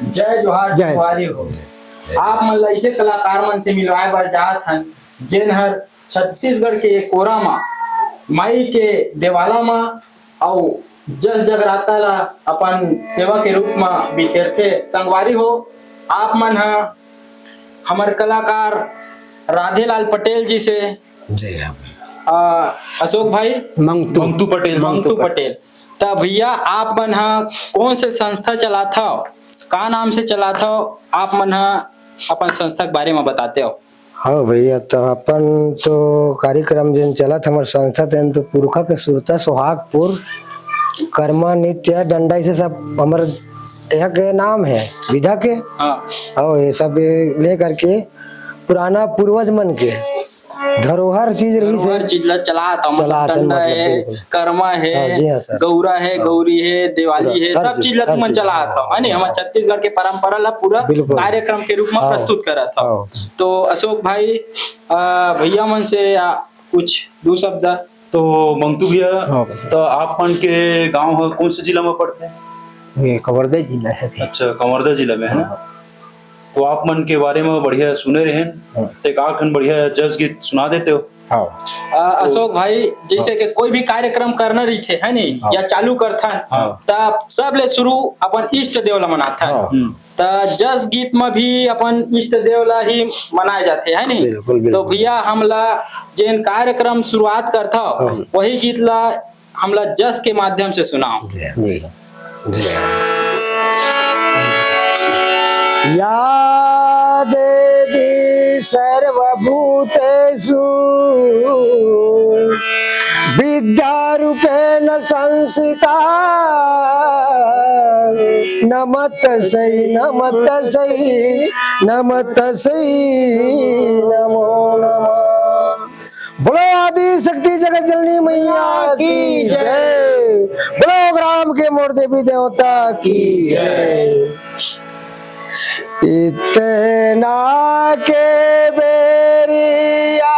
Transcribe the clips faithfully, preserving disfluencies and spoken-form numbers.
जय जोहार, जय। संगवारी हो। आप मन ला ऐसे कलाकार मन से मिलवाए बर जात हन, जेन हर छत्तीसगढ़ के कोरा मा, माई के देवाला मा अउ जस जगराता ला अपन सेवा के रूप मा बिखेरथे। संगवारी हो, आप मन ह हमर कलाकार राधेलाल पटेल जी से, जी हाँ। अ, अशोक भाई, मंगतू। मंगतू पटेल। मंगतू पटेल। त भैया, आप मन ह कौन से संस्था चलात हव, का नाम से चलात हव, आप मन ह अपन संस्था के बारे म बताते हो। हाँ भैया, तो अपन तो कार्यक्रम जेन चलत हमर संस्था, तेन तो पुरखा के सुरता सोहागपुर कर्मा नृत्य डंडा, इसे सब हमर यहाँ के नाम है विधा के। हाँ। और ये सब ले करके पुराना पूर्वज मन के धरोहर चीज रही से धरोहर चीज ला चलात हव, मतलब चलात हव, डंडा मतलब है, बिल्कुल। कर्मा है, हाँ, जी हाँ सर। गौरा है, हाँ। गौरी है, दिवाली पूरा है, हर सब चीज, चीज ला हर तुमन चीज। चलात हव, है नी? हाँ। हमर छत्तीसगढ़ के परंपरा ला पूरा बिल्कुल। कार्यक्रम के रूप में हाँ। प्रस्तुत करत हव। हाँ। तो अशोक भाई, अ, भैया मन से, अ, कुछ दू शब्द। तो मंगतू भैया, हाँ भैया। तो आप मन के गांव ह कौन से जिला में पड़थे? ये कवर्धा जिला है भैया। अच्छा, कवर्धा जिला में है ना? हाँ। तो आप मन के बारे में बढ़िया सुने रहेन, हाँ। तो एक आध ठन बढ़िया जस गीत सुना देते हो। हाँ। अ, अशोक भाई, जैसे हाँ। कि कोई भी कार्यक्रम करना रहिथे, है नी, हाँ। या चालू करथन, हाँ। त सबले शुरू अपन इष्ट देव ला मनाथन। हाँ। हम्म। त जस गीत म भी अपन इष्ट देव ला ही मनाए जाथे, है नी? बिल्कुल, बिल्कुल। तो भैया, हमला जेन कार्यक्रम शुरुआत करथव, हाँ। वही गीत ला हमला जस के माध्यम से सुनाव। जी हाँ। जी हाँ। जी हाँ। या देवी सर्वभूतेषु विद्यारूपेण संस्थिता। नमस्तस्यै, नमस्तस्यै, नमस्तस्यै, नमो नमः। बोलो आदि शक्ति जगत जननी मैया की जय। बोलो ग्राम के मोर देवी देवता की जय। इतना के बेरिया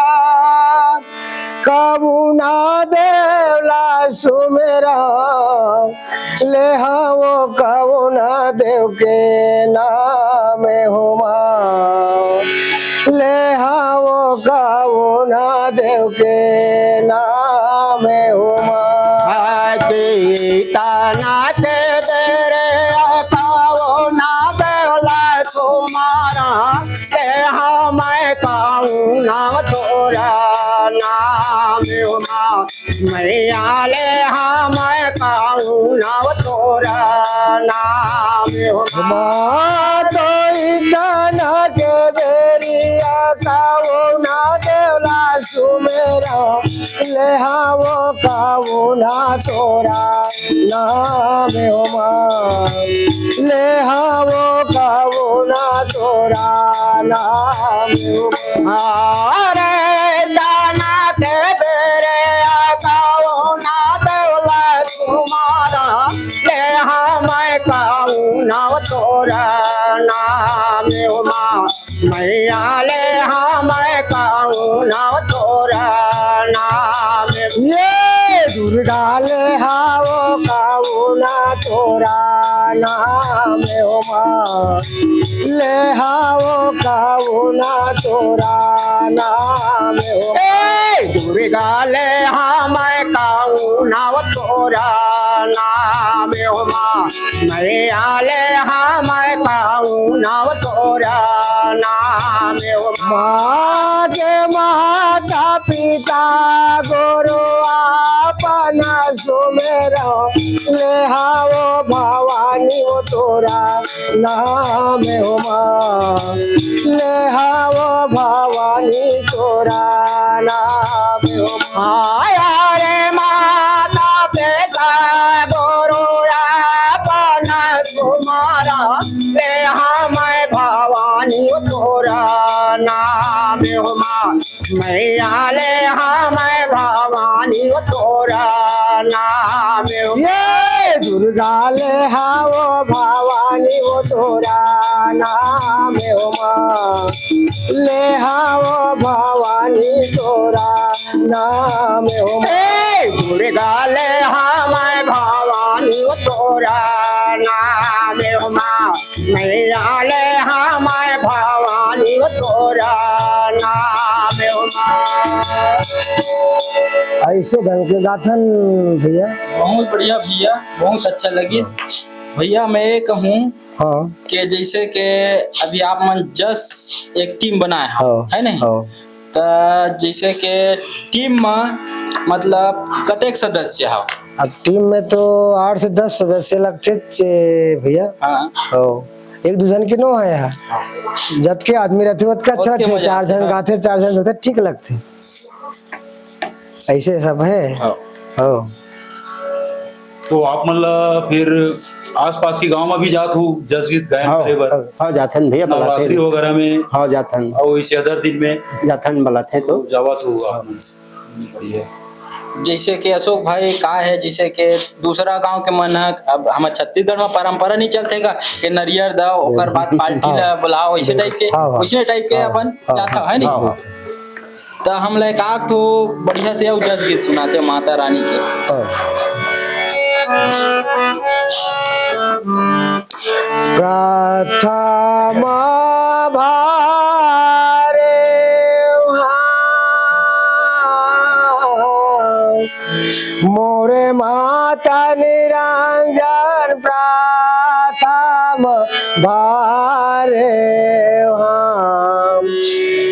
कबहुँ ना देवला सुमेरा, ले हवो कबहुँ ना देव के नाम हुमा, ले हवो कबहुँ ना देव के नाम हुमा। इतना के बेरिया कबहुँ ना देवला सुमेरा, ले हवो कबहुँ ना तोरा नाम हुमा। मैया ले हवो कबहुँ ना तोरा नाम हुमा। माँ तो इतना के बेरिया कबहुँ ना देवला सुमेरा, ले हवो कबहुँ ना तोरा नाम हुमा, ले हवो कबहुँ ना तोरा नाम हुमा। अरे दाना के बेरिया कबहुँ ना देवला सुमेरा, ले हवो कबहुँ ना तोरा नाम हुमा। मैया ले हवो कबहुँ ना तोरा नाम। ये दुर्गा ले हावो काऊ ना तोरा नाम हो माँ, ले हावो काऊ ना तोरा नाम हो। ए दुर्गा ले हावो काऊ ना तोरा नाम हो माँ, मैया ले हावो काऊ ना तोरा नाम हो माँ। माँ के माता पिता गुरु आपन सुमेरो, ले हावो भवानी हो तोरा नाम हो माँ, ले हावो भवानी तोरा नाम हो माँ। अरे माता पिता गुरु आपन सुमेरो, ले हावो भवानी हो तोरा नाम हो माँ, मैया ले हावो भवानी हो तोरा नाम हो। ये दुर्गा ले हावो भवानी हो तोरा नाम हो माँ, ले हावो भवानी तोरा नाम हो माँ। ए दुर्गा ले हावो भवानी हो तोरा नाम हो माँ, मैया ले हावो भवानी हो तोरा नाम हो माँ। ऐसे ढंग के गाथन भैया। बहुत बढ़िया भैया, बहुत अच्छा लगिस। भैया मैं ये कहूँ हाँ। कि जैसे कि अभी आप मन जस एक टीम बनाए हो, हाँ। है नहीं? हाँ। त जैसे कि टीम में मतलब कतेक सदस्य हो? अब टीम में तो आठ से दस सदस्य लगथे चे भैया। हाँ। हाँ। एक दू झन के नो है यार। जतके आदमी रहथे ओतके अच्छा ओतके रहथे, मजा चार आथे, झन हाँ। गाथे, चार झन रहथे, ठीक लगथे। ऐसे सब है। हाँ। हाँ। तो आप मन ला फिर आसपास के गांव में भी जात हो जस गीत गायन हाँ, करे बर? हाँ, जाथन भैया, नवरात्रि बुलाथे। वगैरह में? हाँ, जाथन। और इसे other दिन में? जाथन, बुलाथे तो। जावत हो आप मन। बढ़िया। जैसे कि अशोक भाई का है, जैसे कि दूसरा गांव के मन ह, अब हमर छत्तीसगढ़ में परंपरा नहीं चलथे का कि नरियर दव, ओकर बाद पार्टी हाँ। ला बुलाओ, ऐसे टाइप के, हाँ, हाँ। वैसने टाइप के हाँ, अपन हाँ, जाथा हाँ, है नहीं? हाँ, हाँ। त हमला एक आध ठो बढ़िया से अउ जस गीत सुनाते माता रानी के। हाँ। प्रथम भारे मोरे माता निरंजन प्रथम भारे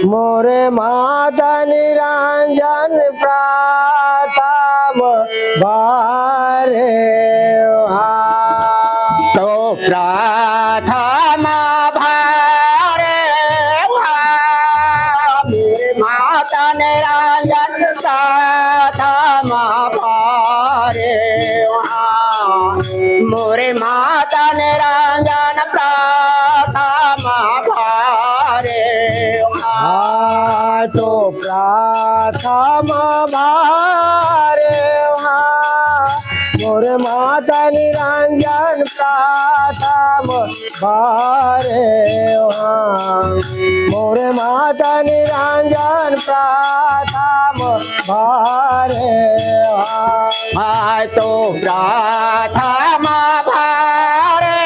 मोरे माता निरंजन प्रथम भारे तो प्रथम भारे मोरे माता निरंजन प्रथम भारे मोरे माता निरंजन प्रथम भारे तो प्रथम भारे मोरे माता निरंजन प्रथम भारे मोरे माता निरंजन प्रथम भारे तो प्रथम भारे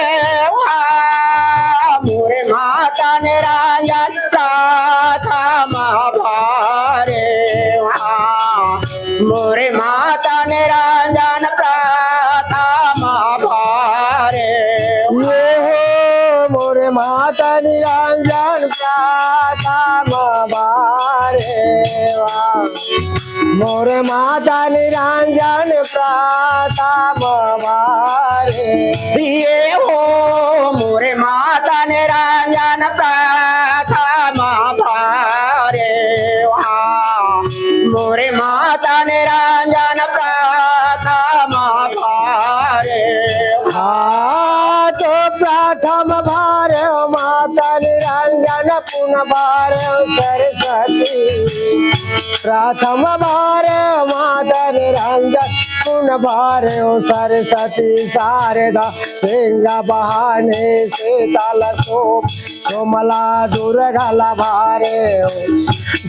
मोरे माता निरंजन प्रथम भारे मोरे माता निरंजन प्रथम भारे मोरे माता निरंजन प्रथम भारे मोरे माता निरंजन प्रथम भारे ये हो मोरे माता निरंजन प्रथम भारे मोरे माता निरंजन प्रथम भारे तो प्रथम भारे माता निरंजन पुन भारे सरस्वती प्रथम भारे माता निरंजन पुन भारे सरस्वती शारदा सिंह बहाने शीतल सोम सोमला दुर्गा लभारे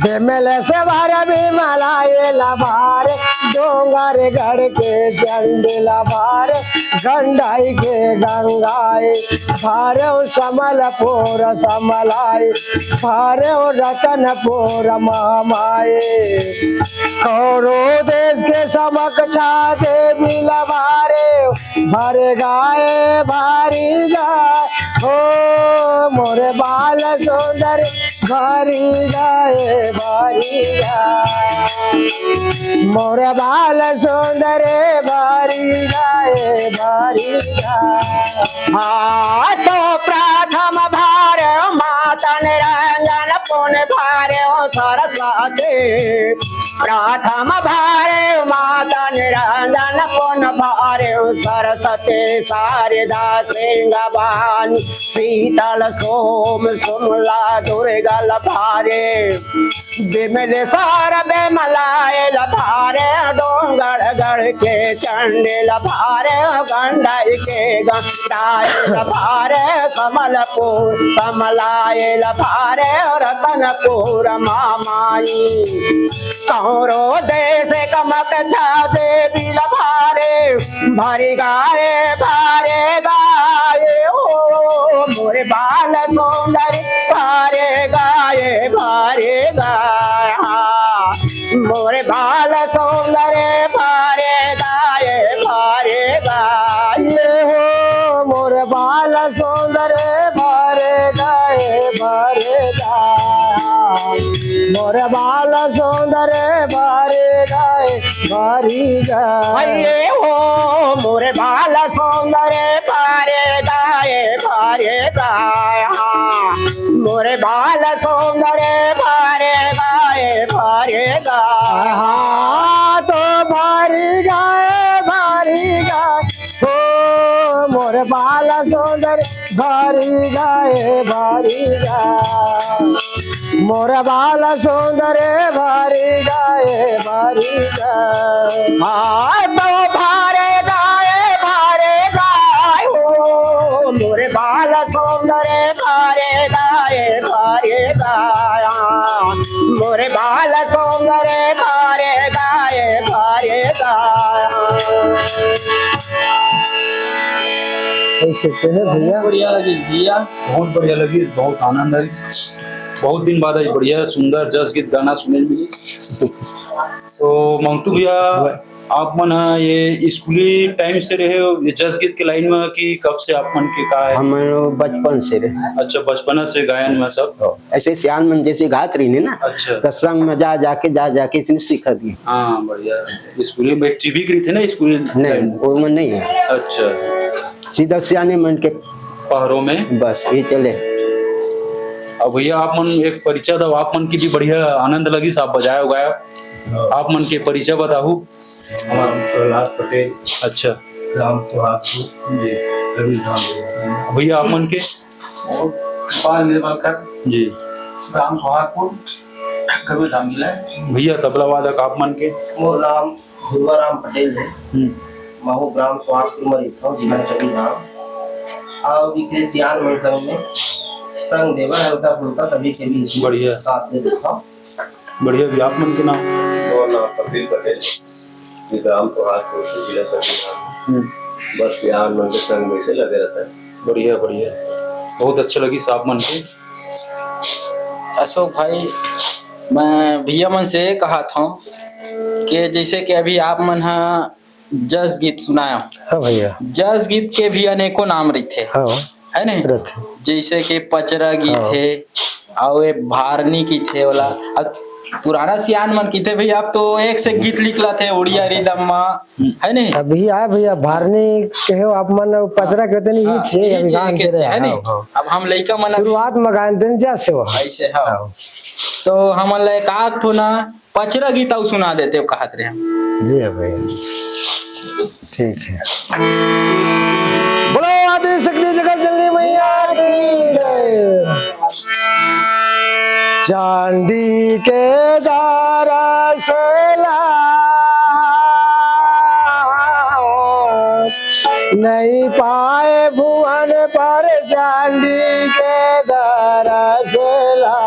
विमल से भर विमला ला भारे डोंगरगढ़ के चंडी ला भारे, गंडई के गंगाए, भारे ओ समलपुर समलाए, भारे ओ रतनपुर मामाए। कौरो देश के समकक्षा देवी ला भारे, भर गाए भारी गाए, हो मोर बाल सुंदर, भारी गाए भारी गाए, मोर बाल सुंदर, भारी गाए भारी गाए। हाँ तो प्रथम भारे माता निरंजन पुन भारे सरस्वती, प्रथम भारे माता निरंजन पुन भारे सरस्वती शारदा सिंह भवानी, शीतल सोम सुमला दुर्गल भारे, विमलेश्वर विमलायल भारे, डोंगरगढ़ के चंडील भारे, गंडई के गंडायल भारे, कमलपुर कमलायल भारे, रतनपुर मामाई। कौरो देश कमकक्षा देवी ला भारे, भरी गाए भारे गाए, ओ मोर बाल सुंदर, भारे गाए भारे गाए, हाँ। मोर बाल सुंदर, भारे गाए भारे गाए, हो मोर बाल सुंदर, भारे गाए भारे गाए, मोर बाल सुंदर, भारे गाए भारी गाए। अरे हो मोर बाल सुंदर, भारे गाए भारे गाए, हाँ। मोर बाल सुंदर, भारे गाए भारे गाए, हाँ तो भारी गाए भारी गाए, हो मोर बाल सुंदर, भारी गाए भारी गाए, मोर बाल सुंदर, भारी गाए भारी गाए, हाँ तो भारे गाए भारे गाए, हो मोर बाल सुंदर, भारे गाए भारे गाए, मोर बाल सुंदर, भारे गाए भारे गाए। ऐसे तो है भैया। बढ़िया लगिस भैया। बहुत बढ़िया लगिस, बहुत आनंद आइस। बहुत दिन बाद आज बढ़िया सुंदर जस गीत गाना सुने मिली। तो मंगतू भैया, आप मन ह ये स्कूली टाइम से रहे हो ये जस गीत के लाइन में कि कब से आप मन के का है? हम बचपन से रहे। अच्छा, बचपना से गायन में सब? हो। ऐसे सियान मन जैसे गात रही ना, अच्छा। तो संग में जा जाके, जा जाके इसने सीखा दिए। हाँ, बढ़िया। स्कूली में टीवी की रही थे ना स्कूली नहीं, टाइम? वो में नहीं है। अच्छा। सीधा सियाने मन के पहरों में? बस, ये चले। अब भैया, आप मन एक परिचय दो, आप मन की भी बढ़िया आनंद लगिस, आप बजाए उगाए, आप मन के परिचय बताहू। हमार प्रहलाद पटेल। अच्छा। ग्राम सोहागपुर। जी। कबीर धाम। भैया, आप मन के? और गोपाल निर्मलकर। जी। ग्राम सोहागपुर, कबीर धाम जिला है। भैया, तबला वादक आप मन के? मोर नाम दुर्गा राम पटेल है। हम्म। महू ग्राम सोहागपुर में रहता हूँ, जिला कबीर धाम। और विक्रेश यार मन संग में संग देवर हल्का फुल्का कभी कभी बढ़िया। साथ में देता हूँ। बढ़िया भी आप मन के नाम? मोर नाम कपिल पटेल, ये ग्राम सोहागपुर से जिला कबीर धाम। हम्म। बस यार मन के संग में से लगे रहता है। बढ़िया, बढ़िया। बहुत अच्छा लगिस आप मन के। अशोक भाई, मैं भैया मन से ये कहा था कि जैसे कि अभी आप मन हा जस गीत सुनाया, हाँ भैया। जस गीत के भी अनेकों नाम रहिथे, हाँ। है नहीं? रहिथे। जैसे कि पचरा गीत हाँ। है, और ये भारनी गीत है वाला। अब पुराना सियान मन किथे भैया, आप तो एक से गीत निकला थे उड़िया रिदम मा, है नहीं? अभी आए भैया, भारनी कहे हो आप मन, पचरा कहते नहीं, हाँ, ये छे ये अभी छे गान के के रहे, है नहीं? हाँ, हाँ। अब हम लइका मन अभी शुरुआत में गायन देन जस से वो। ऐसे, हाँ। हाँ। तो हमन ला एक आध ठो ना पचरा गीत अउ सुना देते हो, कहत रहे हम। जी हाँ भैया, ठीक है। बोलो आदि शक्ति जगत जननी मैया की जय। चांडी के दारा से ला नहीं पाए भुवन पर चांडी के दरस ला,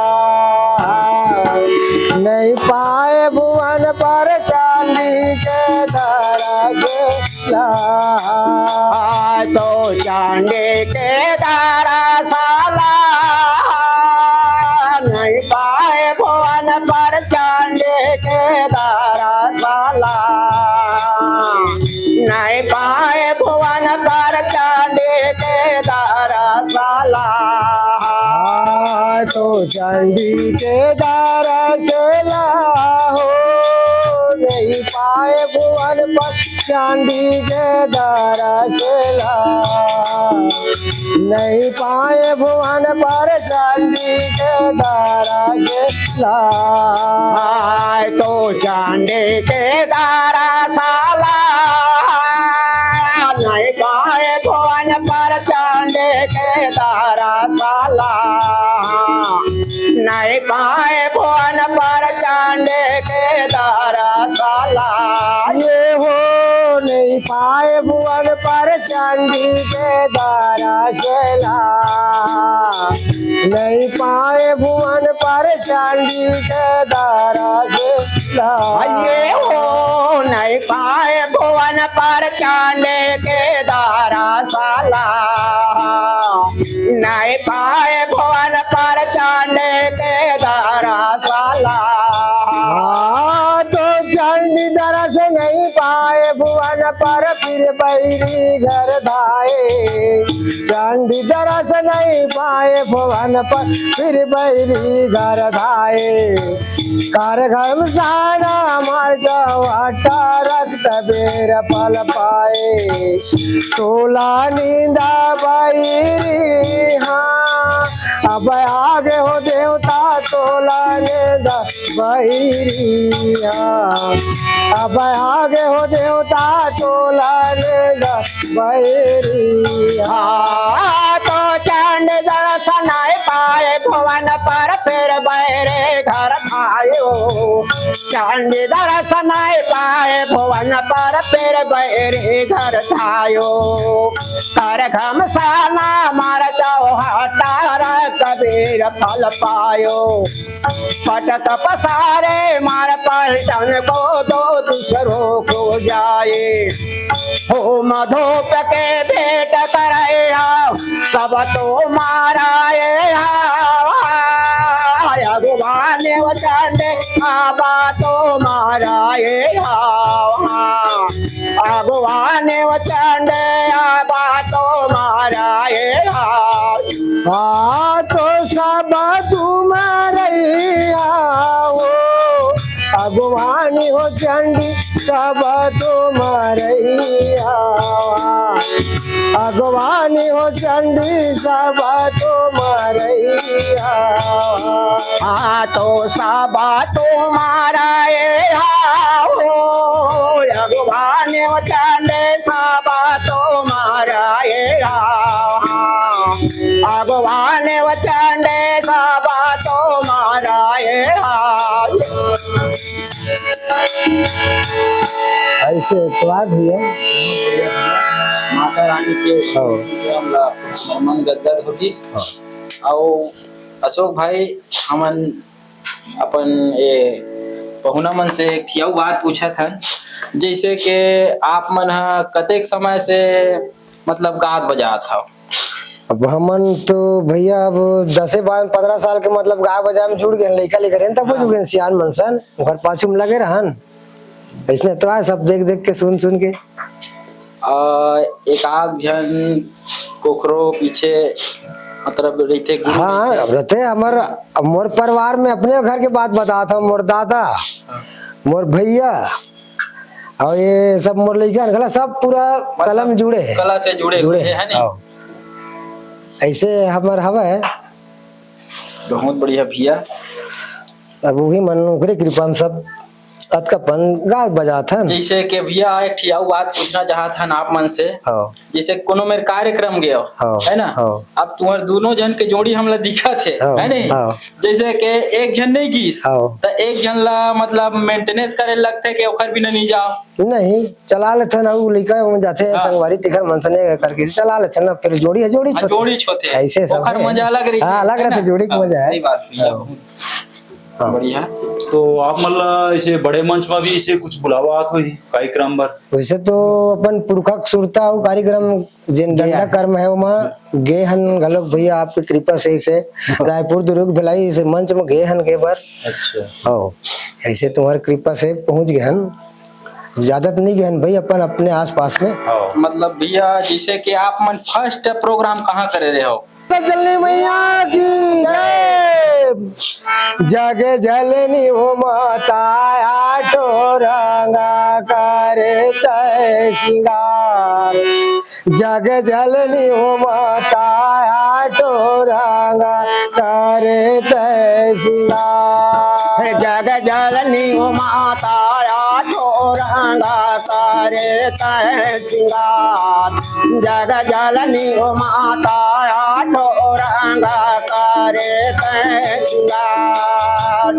नहीं पाए भुवन पर चांदी के दरस ला। तो चांदी के दरस ला, नहीं पाए भुवन पर चांदी के दरस ला। नहीं पाए भुवन पर चांदी के दरस ला। हाँ, तो चांदी के दरस ला हो, नहीं पाए भुवन पर चांदी के दरस ला। नहीं पाए भुवन पर चांदी के दरस ला। हाय तो चांदी के दरस ला, नहीं पाए भुवन पर चांदी के दरस ला। नहीं पाए भुवन पर चांदी के दरस ला। ये हो नहीं पाए भुवन पर चांदी के दरस ला। नहीं पाए भुवन पर चांदी के दरस ला। ये हो नहीं पाए भुवन पर चांदी के दरस ला। नहीं पाए भुवन पर चांदी के दरस ला। हाँ, तो चांदी दरस नहीं पाए भुवन पर फिर बैरी घर धाए। चांदी दरस नहीं पाए भुवन पर फिर बैरी घर धाए। कर घमसाना मार गवाटा रक्त बेर फल पाए। तोला निंदा बैरी हाँ, अब आगे हो देवता तोला निंदा बैरी हाँ। अब आगे हो देवता तोला निंदा बैरी हाँ। तो चांद दरस नहीं पाए भुवन पर फिर बैरे घर आयो। चांद दरस नहीं पाए भुवन पर फिर बैरे घर आयो। कर घमसाना मार गवाटा रक्त बेर फल पायो। पटत पसारे मार पलटन को दो दूसरों को जाए। होम धूप के भेंट करे आओ, सब तो माराए आओ। अगुवाने वो चांदे, बाबा तो माराए आओ। अगुवाने वो चांदे, बाबा तो माराए आओ। हाँ, तो सब तुम्हारे आओ। अगुवानी हो चंडी, सब तुम्हारे आओ। अगुवानी हो चंडी, सब तुम्हारे आओ। हाँ, तो सब तुम्हारे आओ। अगुवानी हो चंडी, सब तुम्हारे आओ। अगुवानी हो चंडी, सब तुम्हारे आओ। ऐसे तो आ भैया। माता रानी के हाँ। हमला मन गदगद होगिस। हाँ। अउ अशोक भाई, हमन अपन ये पहुना मन से एक ठियाऊ बात पूछत हन, जैसे कि आप मन ह कतेक समय से मतलब गात बजात हव? अब हमन तो भैया अब दसे बारह पन्द्रह साल के मतलब गाय बजाए में जुड़ गए, लइका लइका रहन तब हाँ। जुड़ गए, सियान मनसन ओकर पाछू में लगे रहन। ऐसने तो आय सब देख देख के सुन सुन के। आ, एक आध झन कोखरो पीछे मतलब रहिथे गुरु हाँ, रहिथे। अब रहते हमर, अब मोर परिवार में अपने घर के बात बतात हूँ, मोर दादा, मोर भैया, और ये सब मोर लइका घला सब पूरा मतलब कलम जुड़े है। कला से जुड़े जुड़े हुए है, है नहीं? हाँ। ऐसे हमर हवे। बहुत बढ़िया भैया। अब वही मन ओकरे कृपा में सब अतका पन गात बजात हन। जैसे कि भैया एक ठियाऊ बात पूछना चाहत हन आप मन से। हाँ। जैसे कोनो मेर कार्यक्रम गयो, हाँ, है ना? हाँ। अब तुम्हार दोनों जन के जोड़ी हमला दिखत है, हाँ, है नहीं? हाँ। जैसे कि एक झन नहीं गीस, हाँ। तो एक झन ला मतलब maintenance करे लगथे कि ओकर बिना नहीं जाओ। नहीं, चला लेथन, अउ लइका मन जाथे, हाँ। संगवारी तिखर मन सने करके से चला लेथन ना, फिर जोड़ी है, जोड़ी हाँ, छोटे। जोड़ी छोटे। ऐसे सब ओकर है। मजा अलग रहिथे, हाँ, अलग है रहथे, ना? जोड़ी के हाँ, मजा है। सही बात है। हाँ। हाँ। बढ़िया। तो आप मन ला ऐसे बड़े मंच में भी ऐसे कुछ बुलावा आत होही कार्यक्रम बर? वैसे तो अपन पुरखा के सुरता अउ कार्यक्रम जेन जी डंडा हाँ। कर्म है, ओमा गे हन घलोक भैया, आपके कृपा से ऐसे रायपुर, दुर्ग, भिलाई ऐसे मंच में गे हन गे बर। अच्छा। हाँ, ऐसे तुम्हारे कृपा से पहुंच गए हन। ज्यादा तो नहीं गए हन भाई, अपन अपने आसपास में। हाँ। मतलब भैया, जैसे कि आप मन फर्स्ट प्रोग्राम कहाँ करे रहे हो? जलनी मैया की जय। जग जलनी हो माता, आठो रंगा करे तय सिंगार। जग जलनी हो माता, आठो रंगा करे तय सिंगार। जग जलनी हो माता, आठो रंगा करे तय सिंगार। जग जलनी हो माता, आठो रंगा करे तय सिंगार।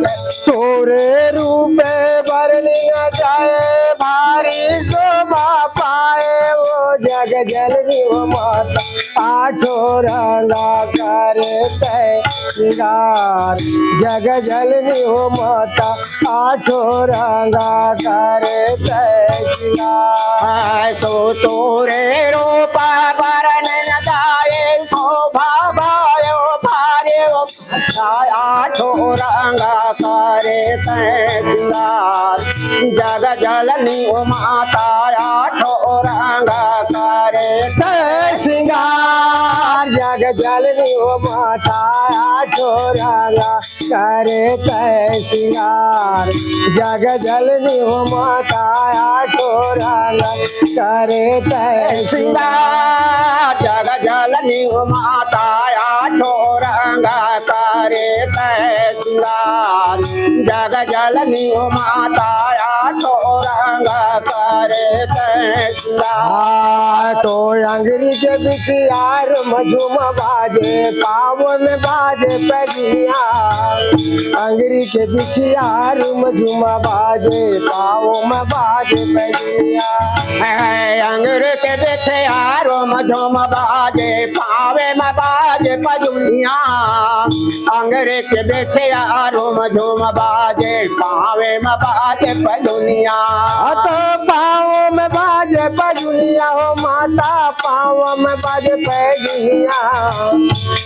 तोरे रूपे बरनी न जाए, भारी शोभा पाए, ओ जग जलनी हो माता, आठो रंगा करे तय सिंगार। जग जलनी हो माता, आठो रंगा करे तय सिंगार। तो तोरे रूपा बरन न जाए, शोभा बायो भारे ओ, आठो रंगा करे तय सिंगार। जग जलनी ओ माता, आठो रंगा करे तय सिंगार। जग जलनी ओ माता, आठो रंगा करे तय सिंगार। जग जलनी हो माता, आठो रंग करे तय सिंगार। जग जलनी हो माता, आठो रंग करे तय सिंगार। जग जलनी हो माता, आठो रंग करे तय सिंगार। तो अंगरी के बिछियार मझुम बाजे, पावन बाजे पगिया। अंगरी के बिछिया रुम झुम बाजे, पाँव में बाजे पगिया। अंगरी के बिछिया रुम झुम बाजे, पावे में बाजे पजुनिया। अंगरी के बिछिया रुम झुम बाजे, पावे में बाजे पजुनिया। तो पाँव में बाजे पजुनिया हो माता, पाँव में बाजे पजुनिया।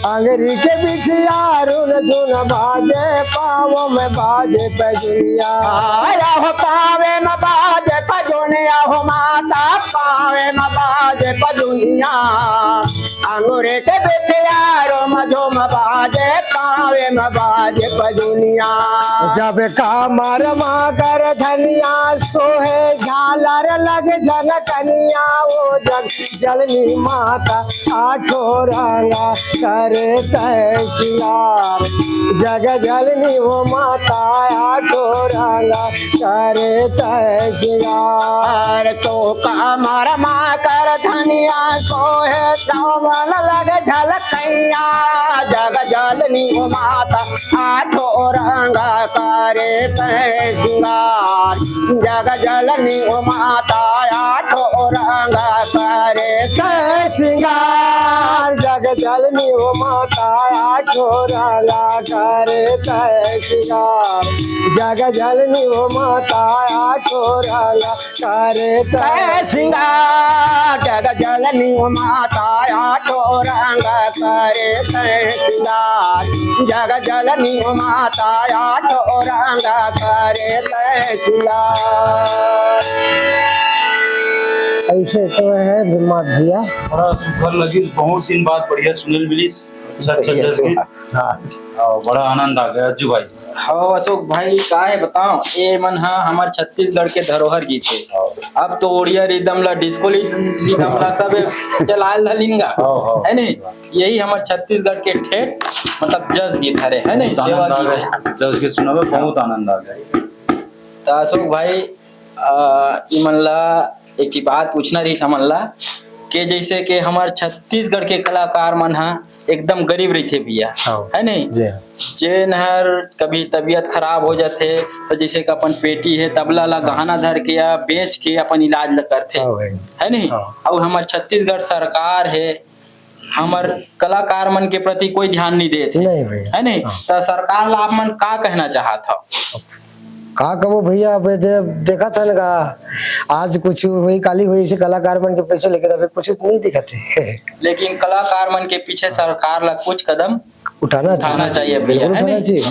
अंगरी के बिछिया रुन झुन बाजे, पाँव में बाजे पजुनिया। आया हो पावे में बाजे पजुनिया हो माता, पावे में बाजे पजुनिया। अंगरी के बिछिया रुन झुन बाजे, पावे में बाजे पजुनिया। जब कमर मा कर धनिया सोहे, झालर लग झनकनिया, ओ जग जलनी माता आठो रंगा करे तय सिंगार। जग जलनी हो माता आठो रंगा करे तय सिंगार। तो कमर मा कर धनिया सोहे, सावन लग झलकैया। जग जलनी हो माता आठो रंगा करे तय सिंगार। जग जलनी हो माता आठो रंगा करे तय सिंगार। जग जलनी हो माता आठो रंगा करे तय सिंगार। जग जलनी हो माता आठो रंगा करे तय सिंगार। जग जलनी हो माता आठो रंगा करे तय सिंगार। जग जलनी हो माता आठो रंगा करे तय सिंगार। ऐसे तो है विमात भैया। बड़ा सुघर लगिस, बहुत दिन बाद बढ़िया सुने ल मिलिस। अच्छा, अच्छा, बढ़िया। जस गीत। हाँ। और बड़ा आनंद आ गया अज्जू भाई। हाँ अशोक भाई, का है बताओ, ये मन हा हमर छत्तीसगढ़ के धरोहर गीत है। हाँ। अब तो ओड़िया रिदम ला, डिस्को रिदम ला सब चलाल धलिन गा, हाँ, हाँ। है नहीं? यही हमर छत्तीसगढ़ के ठेठ, मतलब, जस गीत हरे, है नहीं? बहुत आनंद आ गया, जस गीत सुनावे, बहुत आनंद आ गया। तो अशोक भाई, अ, इमन ला एक ही बात पूछना रही समन ला, कि जैसे कि हमर छत्तीसगढ़ के कलाकार मन हा एकदम गरीब रहिथे भैया, हाँ। है नहीं? जी हाँ। जेन हर कभी तबीयत खराब हो जाथे, तो जैसे कि अपन पेटी है, तबला ला हाँ। गहना धर के या बेच के अपन इलाज ला करथे, हाँ भाई। है नहीं? हाँ। और हमर छत्तीसगढ़ सरकार है, हमर कलाकार मन के प्रति कोई ध्यान नहीं देत हे, नहीं भैया। है नहीं? हाँ। तो सरकार ला आप मन का कहना चाहत हो? का कबो भैया, अब दे-, देखत हन का, आज कुछ होई, काली होई, ऐसे कलाकार मन के पीछे, लेकिन अभी कुछ नहीं दिखत हे। लेकिन कलाकार मन के पीछे सरकार ला कुछ कदम उठाना उठाना चाहिए। चाहिए भैया, बिल्कुल है उठाना नहीं? चाहिए।